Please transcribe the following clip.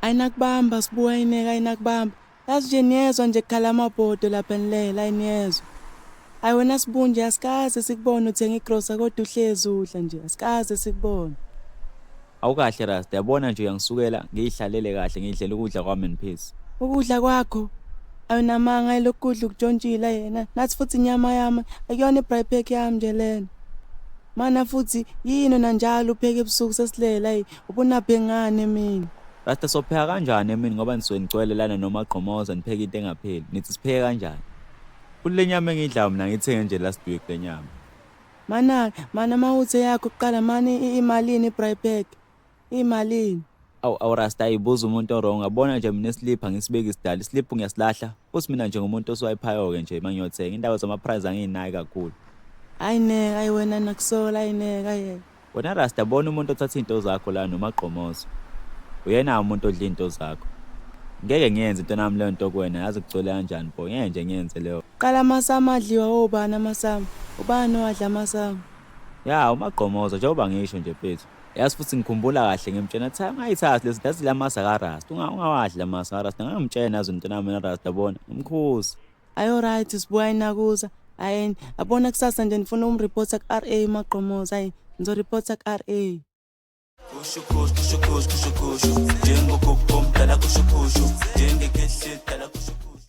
Ayinakubamba Sbu, ayineka, ayinakubamba. Yazi nje niyezwa nje kukhala amabhodo lapha nilela, ayiniyezwa. Hayi wena Sbu nje asikaze sikubone uthenga igrosa kodwa uhlezi udla nje, asikaze sikubone. Awukahle Rasta, yabona nje uyangisukela ngiyihlalele kahle ngidlela ukudla kwami in peace. Ukudla kwakho ayonamanga ayilokhu kudla ukutshontshile yena. Nathi futhi inyama yami akuyona i-braai pack yami nje lena. Mana futhi yini wena njalo upheka ebusuku sesilela ayi ubunaphe ngani emini. Rasta, sopheka kanjani emini ngoba nisuke nigcwele lana nomagqomoza nipheka into engapheli. Nithi sipheke kanjani? Futhi le nyama engiyidlayo mina ngiyithenge nje last week le nyama. Mana, mana mawuthe yakho kuqala mani imalini i-braai pack? Imalini? Awu awu Rasta, ayibuza umuntu o-wrong. Yabona nje mina islip angisibeki isidala. Islip ngiyasilahla. Futhi mina nje ngumuntu oswayiphayo-ke nje uma ngiyothenga. Indaba zama-price angiyinaki kakhulu. Hayi neka, ayi wena nakusola, ayi neka, ayi. Wena Rasta, bona umuntu othatha iy'nto zakho la nomagqomoza. Uyena umuntu odla iy'nto zakho. Ngeke ngiyenze into nami leyo nto kuwena, yazi kugcwele kanjani bo. Ngeke nje ngiyenze leyo. Qala amasama adliwa obani amasama? Ubani owadla amasama? Ya, umagqomoza njengoba ngisho nje mfethu. Yazi futhi ngikhumbula kahle ngimtshela athi ungayithathi lezi yazi la masa kaRasta, ungawadli la masa kaRasta. Ngangimtshela yazi into nami Rasta bona, ngimkhuza. Ayo right Sbu, ayinakuza. Hayi yabona kusasa nje ngifuna umreporta ku-RA uMagqomoza, hayi ngizoreporta ku-RA. Kusho kusho kusho kusho kusho njengogogo omdala kusho kusho njengekhehle dala kusho.